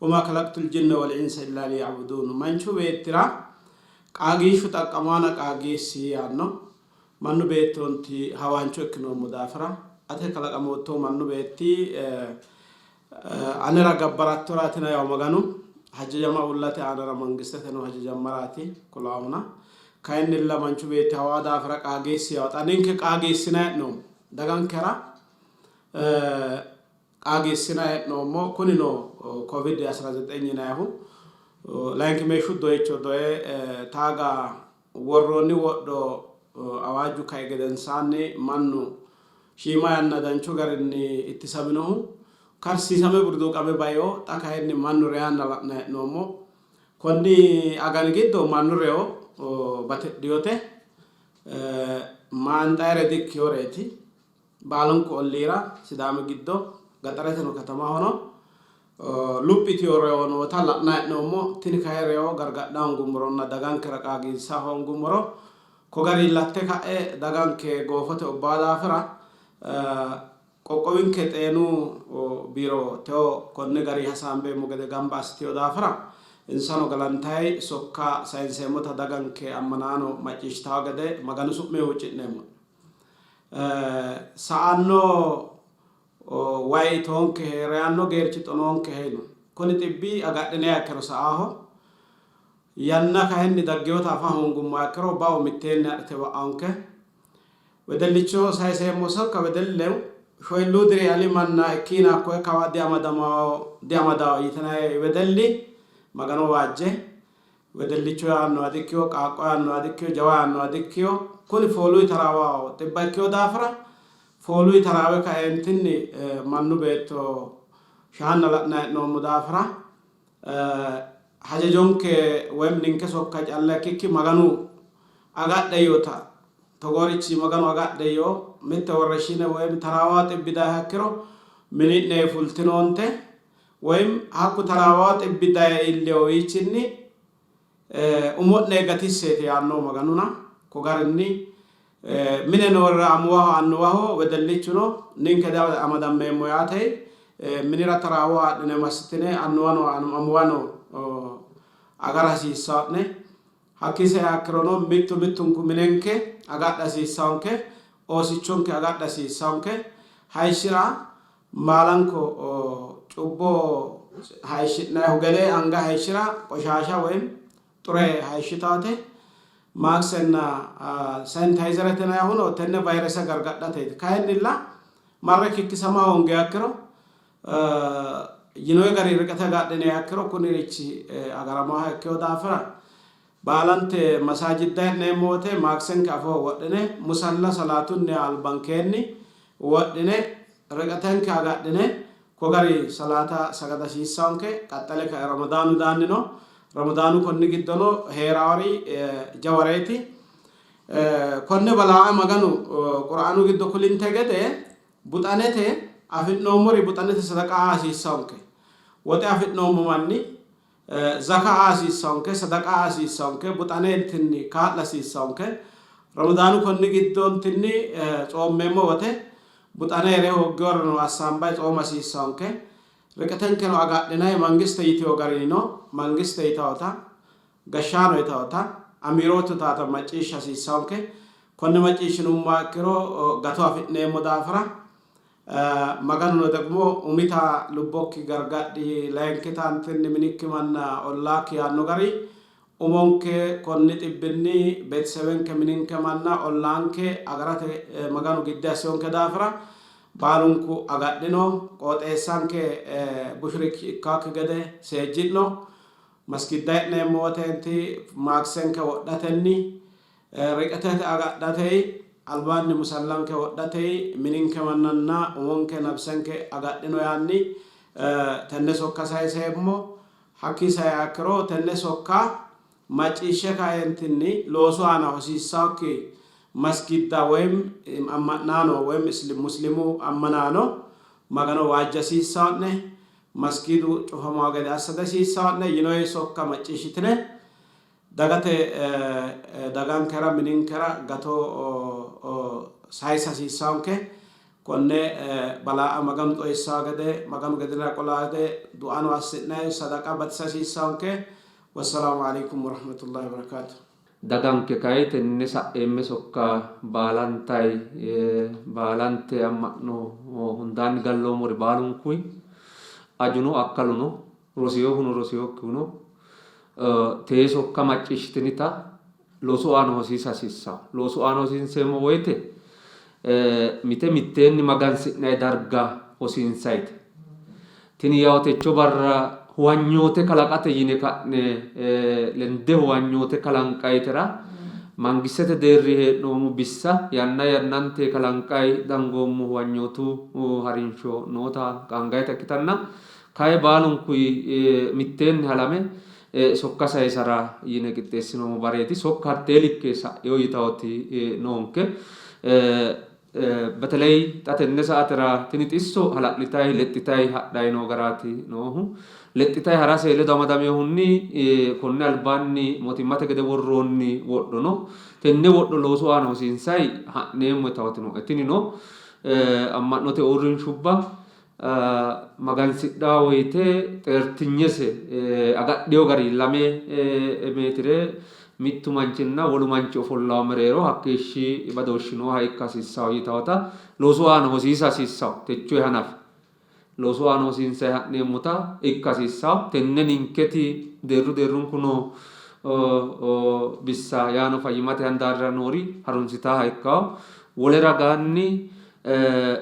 woma kalaqtul jinna wal insa illa liya'buduun, manchu beettira qaagiishshu xaqqamaana qaagiissi yaanno. Mannu beettoonti hawaancho ikkinoommo daafira, ate kalaqamoottohu mannu beetti anera gabbarattoraatina yawo Maganu hajajama uullate aanara mangisteteno hajajammaraati kulaahuna. Kayinnilla manchu beetti hawaa daafira qaagiissi yawo. Xa ninke qaagiissinanni hee'noommo. Dagankera qaagiissinanni hee'noommo. Kunino Covid 19 yinannihu layinkimeeshshu doyicho doye taaga Worroonni wodho awaaju kai gedensaanni mannu shiima yanna danchu garinni ittisaminohu karsiisame burduuqame baino, xa kayinni mannu reyaanna la'nanni hee'noommo. Konni agani giddo mannu reyo batidhinote, maanxayire dikkinoreeti. Baalunku olliira Sidaami giddo gaxareteno katamahono luphi yitino reyo noota la'nanni hee'noommo. Tini kayi reyo gargadha hoongummoronna dagankera qaagiissa hoongummoro ko garinni latte ka'e daganke goofote ubbanno daafira qoqqowinke xeenu biiro tewo konni garinni hasaambeemmo gede gamba assitino daafira insano galantayi sokka sayinseemmota daganke ammanaano macciishshitanno gede Maganu su'minni huucci'neemmo. Sa''anno wayi itoonkehe, reyanno geerchi xonoonkehe yino. Kuni xibbi agadhiniha ikkiro sa''aaho. Yanna kayinni dagginota afa hoongummoha ikkiro bao mitteenni adhite ba'anke. Wedellichoho sayiseemmo sokka wedellu shoyilluu diri ali manna ikkiina hakkoye kawa diamadawo yitinanni wedelli Magano waajje. Wedellicho yaannoha dikkino, qaaqqo yaannoha dikkino, jawa yaannoha dikkino. Kuni fooluyi taraawawo xibba ikkino daafira fooluyi taraawe kaeentinni mannu beetto shaanna la'nanni hee'noommo daafira hajajonke woyim ninke sokka calla ikkikki Maganu agadhe yiinota togoorichi Maganu agadhe yiino mitte worreshine woyim taraawawo xibbi dayiha ikkiro mini'ne fultinoonte. Woyim hakku taraawawo xibbi daye iillinowiichinni Umo'ne gatisseeti yaanno Maganuna. Ko garinni mine noorira amuwaho annuwaho wedellichuno ninke amadammeemmo yaate minira taraawo haadhine massitine annuwano amuwano agara hasiissanno'ne. Hakkii saiha ikkirono mittu mittunku minenke agadha hasiissannonke, oosichonke agadha hasiissannonke. Hayishshi'ra maalanko cubbo hayishshi'nannihu gede anga hayishshi'ra qoshaasha woyim xure hayishshitaate. Maaksenna sanitayizerete yinannihuno tenne vayirese gargadhateeti. Kayinnilla marre kikkisama hoongiha ikkiro yinoyi gari riqete agadhiniha ikkiro kunirichi agaramaha ikkino daafira baalante masaajidda e'neemmo wote maaksenke afooho wodhine musalla salaatunniha albankeenni wodhine riqetenke agadhine ko gari salaata sagada hasiissawonke. Qaxxale kae Ramadaanu daanni no. Ramadaanu konni giddono hee'rawori jawareeti. Konne balaa'a Maganu Qur'aanu giddo kulinte gede buxanete afi'noommori buxanete sadaqa aa hasiissawonke. Woxe afi'noommo manni zaka aa hasiissawonke, sadaqa aa hasiissawonke, buxanentinni kaa'la hasiissawonke. Ramadaanu konni giddontinni tsoommeemmo wote buxane here hooggiworano assaambay tsooma hasiissawonke. Riqetenkeno agadhinay mangiste yitiwo garinino mangiste yitawota, gashshaano yitawota, amiirootu yitawota macciishsha hasiissawonke. Konne macciishshinummoha ikkiro gato afi'neemmo daafira Maganuno degmo umita lubbokki gargadhi, layinkitantinni minikki manna ollaakki yaanno gari umonke konni xibbinni beetesewenke, mininke manna, ollaanke agarate Maganu gidde assiyonke daafira baalunku agadhino, qooxeessanke bushurichi ikkaakki gede seejji'no, masgidda e'neemmo woteenti maaksenke wodhatenni Riqetete agadhatey, albaanni musallanke wodhatey, mininke mannanna umonke nabsenke agadhino yaanni tenne sokka sayiseemmo. Hakkii saiha ikkiro tenne sokka macciishshe kaeentinni loosu aana hosiissannokki masgidda woyim amma'naano woyim muslimu ammanaano Magano waajja hasiissanno'ne, masgiidu cufamanno gede assa dihasiissanno'ne yinoyi sokka macciishshitine Dagate dagankera mininkera gato sayisa hasiissawonke. Konne balaa'a Maganu xoyissawo gede, Maganu gedera qolawo gede du'ano assi'nayi sadaqa batisa hasiissawonke. Wassalaamu Aleykum Warahmatullahi Wabarakaatu. Daganke kayi tenne sa'eemme sokka baalantayi baalante amma'no hundaanni galloommori baalunkuyi ajuno akkaluno Rosinohuno rosinokkihuno tee sokka macciishshitinita loosu aana hosiisa hasiissanno. Loosu aana hosiinseemmo woyte mite mitteenni magansi'nanni darga hosiinsayite. Tini yawo techo barra huwanyoote kalaqate yine ka'ne lende huwanyoote kalanqayitera mangistete deerri hee'noommo bissa yanna yannante kalanqayi dangoommo huwanyootu harinsho noota qaangayita ikkitanna Kayi baalunkuyi mitteenni halame sokka sayisara yine qixxeessinoommo bareeti. Sokka hattee likke sa'ino yitawoti noonke. Beteley xa tenne saatera tini xisso hala'litayi lexxitayi hadhayi noo garaati noohu. Lexxitayi harase ledo amadaminohunni konni albaanni mootimmate gede worroonni wodho no. Tenne wodho loosu aana hosiinsayi ha'neemmo yitawoti nooe. Tinino amma'note uurrinshubba Magansidhanno woyite xeertinyese agadhino gari lame meetire mittu manchinna wolu manchi ofollanno mereero hakkeeshshi badooshshi nooha ikka hasiissanno yitannota loosu aana hosiisa hasiissanno. Techoyi hanafe loosu aana hosiinsayi ha'neemmota ikka hasiissanno. Tenne ninketi deerru deerrunku noo bissa yaano fayyimmate handaarira noori harunsitaaha ikkanno. Wole ragaanni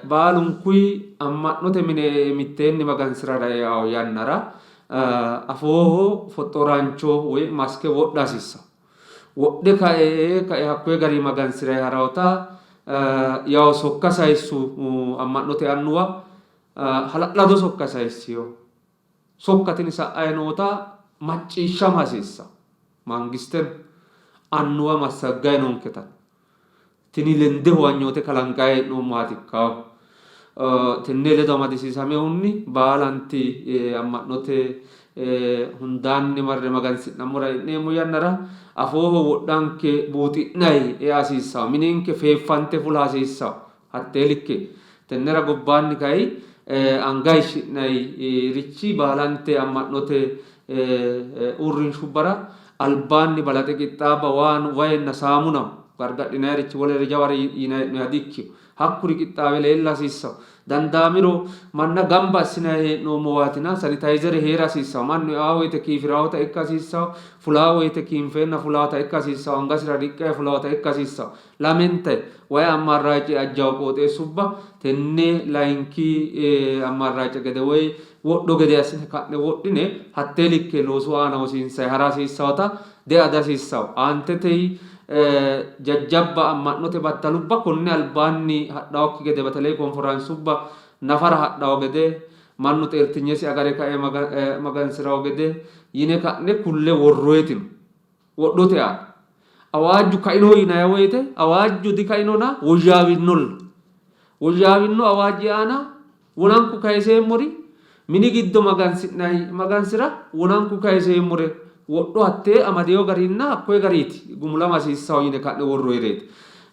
Baalunkuy amma'note mine e'e mitteenni magansi'rara eanno yannara afooho foxxooraancho woy maske wodha hasiissanno. Wodhe kae ee kae hakkuy garinni magansi'rayi harannota yawo sokka sayissu amma'note annuwa hala'lado sokka sayissino. Sokka tini sa'ayi noota macciishshama hasiissanno. Mangisteno annuwa massaggayi noonketa Tini lende huwanyoote kalanqanni hee'noommohaati ikkanno. Tenne ledo amadisiisaminohunni baalanti amma'note Hundaanni marre magansi'nammora e'neemmo yannara afooho wodhanke buuxi'nayi ea hasiissanno. Mininke feeffante fula hasiissanno. Hattee likke. Tennera gobbaanni kayi anga hayishshi'nayi richi baalante amma'note uurrinshubbara albaanni balaxe qixxaabba wayinna saamunaho. Gargadhinayirichi wolere jaware yinanni hee'noyiha di''ikkino. Hakkuri qixxaawe leella hasiissanno. Dandaamiro manna gamba assinanni hee'noommowaatina sanitayizere hee'ra hasiissanno. Mannu eaa woyte kiifi'raawota ikka hasiissanno, fulaa woyte kiinfeenna fulaata ikka hasiissanno, angasira riqqayi fulaata ikka hasiissanno. Lamente wayi ammarraace ajjawo qooxeessubba tenne layinki ammarraace gede woy wodho gede assine ka'ne wodhine hattee likke loosu aana hosiinsayi hara hasiissawota dea dihasiissanno. Aantete jajjabba amma'note battalubba konni albaanni hadhawokki gede beteley konforaansubba nafara hadhawo gede mannu xeertinyesi agare kae magansi'rawo gede yine ka'ne kulle worroyiti no. Wodhote aana. Awaajju kaino yinanni woyte awaajju dikainona woyyaawinolla. Woyyaawino awaajji aana wonanku kayiseemmori mini giddo magansi'nanni magansi'ra wonanku kayiseemmore wodho hattee amadino garinna hakkoye gariiti gumulama hasiissanno yine ka'ne worroyireeti.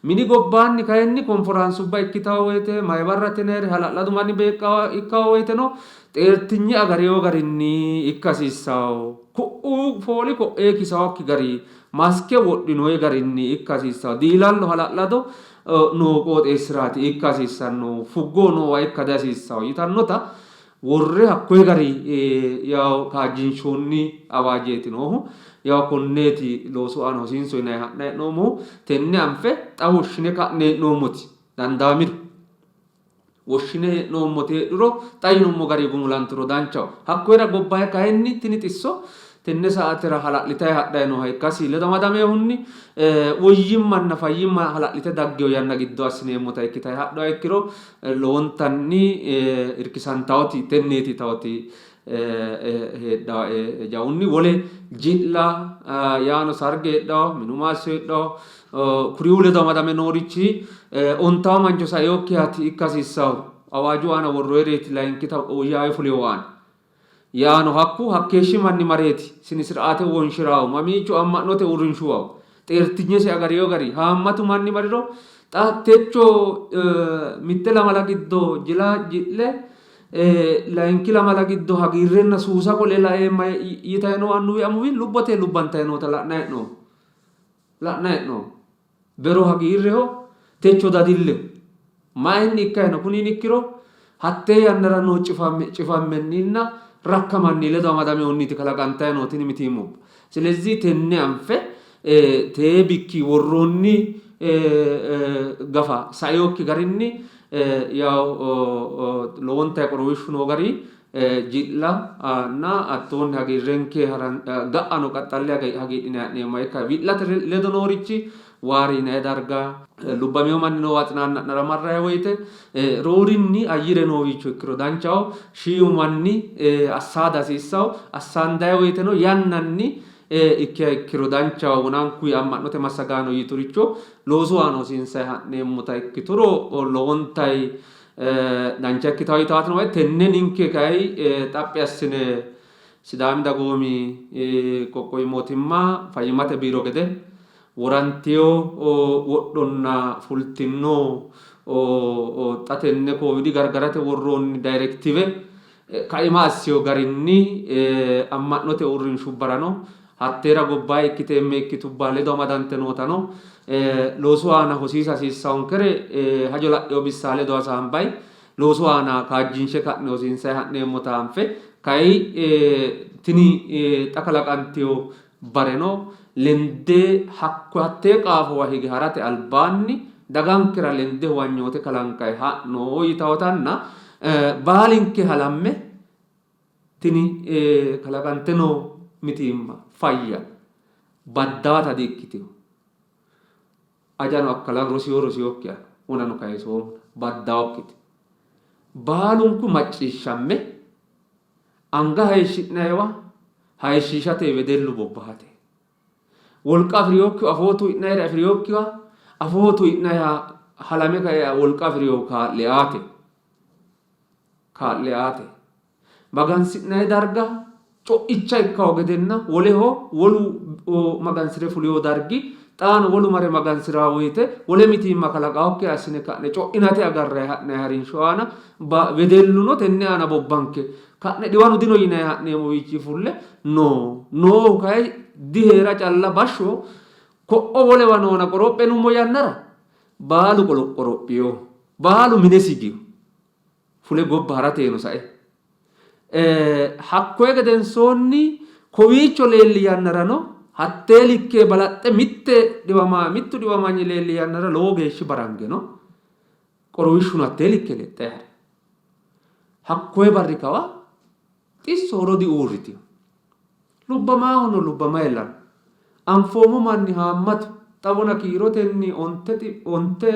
Mini gobbaanni kayinni konforaansubba ikkitanno woyte, mayibarrate yinayiri hala'ladu manni beeqqawo ikkanno woyteno xeertinye agarino garinni ikka hasiissanno. Ku'u fooli ko'ee kisawokki gari, maske wodhinoyi garinni ikka hasiissanno. Diilallo hala'lado noo qooxeessiraati ikka hasiissannohu, fuggo noowa ikka dihasiissanno yitannota worre hakkoye gari yawo kaajjinshoonni awaajeeti noohu. Yawo konneeti loosu aana hosiinso yinanni ha'nanni hee'noommohu. Tenne anfe xa woshshine ka'ne hee'noommoti dandaamiro woshshine hee'noommoti heedhuro xa yinummo gari gumulanturo danchaho. Hakkoyira gobbaye kayinni tini xisso tenne saatera hala'litayi hadhayi nooha ikkasi ledo amadaminohunni woyyimmanna fayyimma hala'lite daggino yanna giddo assineemmota ikkitayi hadhuha ikkiro lowontanni irkisantawoti tenneeti yitawoti heedhawoe jawunni. Wole ji'la yaano sarge heedhawo, minu maasso heedhawo, kuriuu ledo amadame noorichi ontawo mancho sainokkihaati ikka hasiissawo. Awaaju aana worroyireeti layinkita woyyaawe fulewo aana. Yaano hakku hakkeeshshi manni mareeti sinisiraate wonshi'raahu mamiicho amma'note uurrinshuwawa xeertinyesi agarino gari haammatu manni mariro xa techo mitte lamala giddo jila ji'le layinki lamala giddo hagiirrenna suusa qole laeemma yitayi noo annuwi amuwi lubbote lubbantayi noota la'nayi hee'noommo. La'nayi hee'noommo. Bero hagiirreho, techo dadilleho. Mayinni ikkayi no? Kuni ikkiro hattee yannara noo cifammenninna rakkamanni ledo amadamehunniiti kalaqantayi noo tini mitiimmubba. Silezii tenne anfe tee bikki worroonni gafa sainokki garinni yawo lowontayi qorowishshu noo gari ji'la na hattoonni hagiirrenke ga'ano qaxxalle hagiidhine ha'neemmoha ikka wi'late ledo noorichi waari yinanni darga lubbamino manni noowa xinaanna'nara marranni woyte roorinni ayyire noowiicho ikkiro danchaho. Shiimu manni assaada hasiissanno. Assaandanni woyteno yannanni ikkiha ikkiro danchaho. Wonankuyi amma'note massagaano yituricho loosu aana hosiinsanni ha'neemmota ikkituro lowontayi dancha ikkitawo yitaati nooe. Tenne ninke kayi xaphi assine Sidaami dagoomi qoqqowi mootimma fayyimmate biiro gede worantino wodhonna fultino xa tenne koovidi gargarate worroonni dayirektive kaima assino garinni amma'note uurrinshubbarano hatteera gobbaanni ikkiteemme ikkitubba ledo amadante nootano loosu aana hosiisa hasiissawonkere hajo la'ino bissa ledo hasaambayi loosu aana kaajjinshe ka'ne hosiinsayi ha'neemmota anfe kayi tini xa kalaqantino bareno lende hakko hattee qaafowa hige harate albaanni dagankera lende huwanyoote kalanqayi ha'no yitawotanna baalinke halamme Tini kalaqante noo mitiimma fayya baddaata di''ikkitino. Ajano akkalano rosiyo rosiyokkiha wonano kayisoommo baddaawokkite. Baalunku macciishshamme anga hayishshi'nayiwa hayishshiishate wedellu bobbahate. Wolqa afi'rinokkihu afoo tui'nayire afi'rinokkiha afoo tui'nayiha halame kae wolqa afi'rinohu kaa'le aate. Kaa'le aate. Magansi'nanni darga co'icha ikkawo gedenna woleho wolu magansi're fuliwo dargi xaano wolu mare magansi'raa woyte wole mitiimma kalaqawokki assine ka'ne co'inate agarrayi ha'nayi harinsho aana wedelluno tenne aana bobbanke ka'ne dhiwanu dino yinayi ha'neemmo wiichi fulle no noohu kayi diheera calla bashsho ko'o wolewa noona qorophe nummo yannara baalu qorophiyo baalu minesi giyo fule gobba harateeno sae Hakkoye gedensoonni kowiicho leelli yannarano hattee likke balaxxe mitte dhiwama mittu dhiwamanyi leelli yannara lowo geeshshi barange no. Qorowishshuno hattee likke lexxe ha'ri. Hakkoye barri kawa xisso horo diuurritino. Lubbamaahono lubbamaella no. Anfoommo manni haammatu xawona kiirotenni onte onte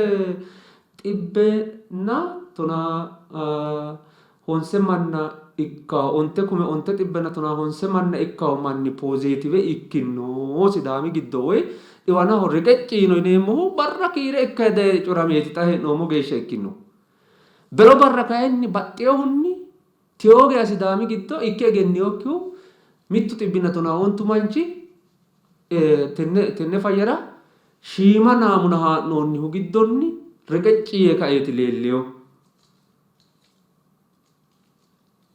xibbenna tonaa honse manna ikkawo onte kume onte xibbenna tonaa honse manna ikkawo manni poozeetiwe ikkinno Sidaami giddo woy dhiwanaho reqecci yino yineemmohu barra kiire ikkayi daye corameeti xa hee'noommo geeshsha ikkinnohu. Bero barra kayinni baxxinohunni Tewo geya Sidaami giddo ikke egenninokkihu mittu xibbinna tonaa ontu manchi tenne tenne fayyara shiima naamuna haa'noonnihu giddonni reqecci yee kaeeti leellino.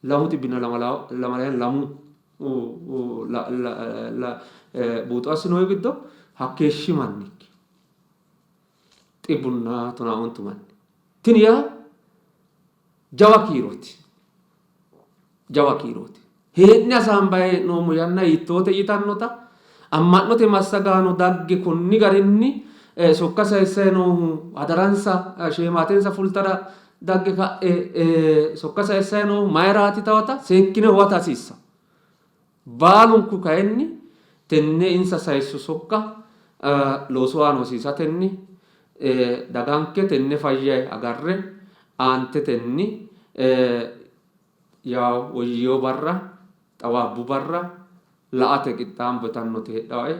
Lamu xibbinna lamala lamu buuxo assinoonni giddo hakkeeshshi manni ikki. Xibbunna tonaa ontu manni. Tini yaa jawa kiirooti. Jawa kiirooti. Hee'ne hasaambayi hee'noommo yanna hiittoote yitannota amma'note massagaano dagge konni garinni sokka sayissayi noohu hadaransa sheemaatensa fultara dagge ka'e sokka sayissayi noohu mayiraati yitawota seekkine huwata hasiissanno. Baalunku kayinni tenne insa sayissu sokka loosu aana hosiisatenni daganke tenne fayya agarre aantetenni yawo woyyino barra xawaabbu barra la''ate qixxaambo yitannoti heedhawoe.